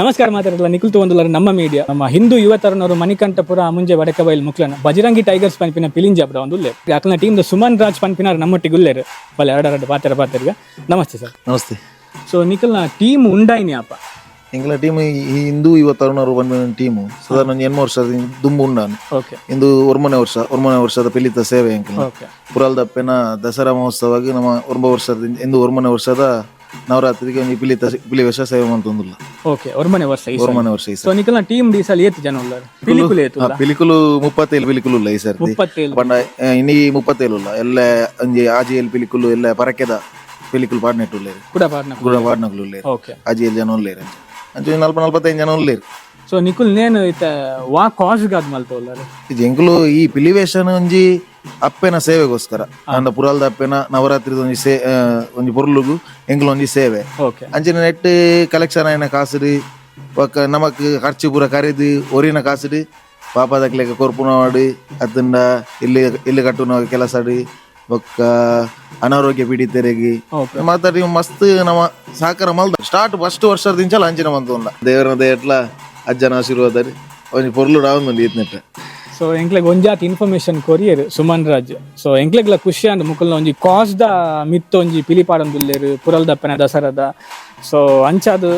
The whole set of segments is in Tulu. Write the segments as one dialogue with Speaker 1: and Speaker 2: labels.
Speaker 1: ನಮಸ್ಕಾರ ಮಾತಾಡಲ್ಲ ನಿಖಿಲ್ ತೂವೊಂದುಲ್ಲೆರ್ ನಮ್ಮ ಮೀಡಿಯಾ. ನಮ್ಮ ಹಿಂದೂ ಯುವ ತರುಣರು ಮಣಿಕಂಠಪುರ ಮುಂಜೆ ವಡಕಬೈಲ್ ಮುಕ್ಲನ ಬಜರಂಗಿ ಟೈಗರ್ಸ್ ಪನ್ಪಿನ ಪಿಲಿಂಜಾಬ್ರ ಒಂದು ಉಲ್ಲೆರ್. ಅಕ್ಲನ ಟೀಮ್ ಸುಮನ್ ರಾಜ್ ಪನ್ಪಿನಾರ್ ನಮ್ಮೊಟ್ಟಿಗೆ ಉಲ್ಲೆರ್. ಬಲೆ ಎರಡೆರಡು ಪಾತೆರ ಪಾತೆರ್ಗ. ನಮಸ್ತೆ ಸರ್.
Speaker 2: ನಮಸ್ತೆ.
Speaker 1: ಸೊ ನಿಖಲ್ನ ಟೀಮ್ ಉಂಡಾಯಿನಿ ಅಪ್ಪ?
Speaker 2: ಎಂಕಲ್ನ ಟೀಮ್ ಈ ಹಿಂದೂ ಯುವ ತರುಣರು ಪನ್ಪಿನ ಟೀಮು ಸಾಧಾರಣ ಒಂಜಿ 80 ವರ್ಷ ದುಂಬು ಉಂಡಾನು. ಇಂದು ಒರ್ಮನೆ ವರ್ಷ, ಒರ್ಮನೆ ವರ್ಷದ ಪಿಲಿತ ಸೇವೆ ಎಂಕಲ್ನ. ಪುರಾಲ್ದಪ್ಪೆನ ದಸರಾ ಮಹೋತ್ಸವವಾಗಿ ನಮ್ಮ ಒರ್ಂಬ ವರ್ಷದ ಇಂದು ಒರ್ಮನೆ ವರ್ಷದ ನವರಾತ್ರಿಗೆ ಒಂಜಿ ಪಿಲಿತ ಪಿಲಿ ವೇಷ ಸೇವೆ ಮಂತೊಂದುಲ್ಲ.
Speaker 1: ಓಕೆ, ಒರ್ಮನೆ ವರ್ಷ ಈ ಸಲ.
Speaker 2: ಒರ್ಮನೆ ವರ್ಷ ಈ
Speaker 1: ಸೊ ನಿಖಲ್ನ ಟೀಮ್ ಈ ಸಲ ಏತ್ ಜನ ಉಲ್ಲೆರ್? ಪಿಲಿಕುಲು ಏತ್?
Speaker 2: ಪಿಲಿಕುಲು 37 ಪಿಲಿಕುಲು ಉಲ್ಲ ಈ ಸರ್ತಿ.
Speaker 1: 37?
Speaker 2: ಪಂಡ ಇನಿ 37 ಉಲ್ಲ. ಎಲ್ಲ ಒಂಜಿ ಆಜಿಎಲ್ ಪಿಲಿಕುಲು, ಎಲ್ಲ ಪರಕೆದ ಪಿಲಿಕುಲು ಪಾಡ್ನೆಟ್ ಉಲ್ಲೇರು.
Speaker 1: ಕೂಡ ಪಾಡ್ನ?
Speaker 2: ಗುಡ ಪಾಡ್ನಕುಲು ಉಲ್ಲೇರು. ಆಜಿಎಲ್ ಜನ ಉಲ್ಲೇರು. ಅಂಚ 40 45 ಜನ ಉಲ್ಲೇರು.
Speaker 1: ಸೊ ನಿಕುಲ್ ನೇನು ಇತ್ತ ವಾ ಕಾಸ್ ಗಾದ್ ಮಲ್ತ ಉಲ್ಲರ್?
Speaker 2: ಎಂಕುಲು ಈ ಪಿಲಿವೇಶನ ಒಂಜಿ ಅಪ್ಪೆನ ಸೇವೆಗೋಸ್ಕರ ಅಂಡ ಪುರಾಲ್ದ ಅಪ್ಪೆನ ನವರಾತ್ರಿದ ಒಂಜಿ ಸೇ ಒಂಜಿ ಪೊರ್ಲುಗು ಎಂಕುಲು ಒಂಜಿ ಸೇವೆ. ಅಂಚಿನ ನೆಟ್ ಕಲೆಕ್ಷನ್ ಆಯಿನ ಕಾಸುಡು ಬೊಕ್ಕ ನಮಕ್ ಖರ್ಚು ಪೂರ ಕರಿದು ಒರಿನ ಕಾಸುಡು ಪಾಪದಕ್ಲೆಗ್ ಕೊರ್ಪುನವಾಡು ಅತ್ತಂಡ ಇಲ್ಲಿ ಇಲ್ಲಿ ಕಟ್ಟುನ ಕೆಲಸಡು ಬೊಕ್ಕ ಅನಾರೋಗ್ಯ ಪೀಡಿತರಿಗೆ ಮಾತಾಡಿ ಮಸ್ತ್ ನಮ್ಮ ಸಹಕಾರ ಮಲ್ದ. ಸ್ಟಾರ್ಟ್ ಫಸ್ಟ್ ವರ್ಷದಿಂಚಲ ಅಂಚಿನ ಮಂತುಂಡ. ದೇವರನ ದಯಟ್ಲ, ಅಜ್ಜನ ಆಶೀರ್ವಾದ, ಒಂಜಿ ಪೊರ್ಲು ರಾವೊಂದುಂಡು ಈತ್ನೆಟ್ಟ.
Speaker 1: ಸೊ ಎಂಕ್ಲೆಗ್ ಒಂಜಾತ್ ಇನ್ಫಾರ್ಮೇಶನ್ ಕೊರಿಯರ್ ಸುಮನ್ ರಾಜ್. ಸೊ ಎಂಕ್ಲೆಗ್ಲ ಖುಷಿ ಅಂಡ್ ಮುಕುಲ್ನ ಒಂಜಿ ಕಾಸ್ ದ ಮಿತ್ತ ಒಂಜಿ ಪಿಲಿ ಪಾಡೊಂದುಲ್ಲೆರ್ ಪುರಲ್ದಪ್ಪನ ದಸರಾದ. ಸೊ ಅಂಚಾದ್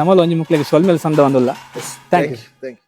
Speaker 1: ನಮಲ ಒಂಜಿ ಮುಕ್ಲೆಗ್ ಸೊಲ್ಮೆಲ್ ಸಂದ ಒಂದುಲ್ಲ. Thank you.
Speaker 2: Thank you.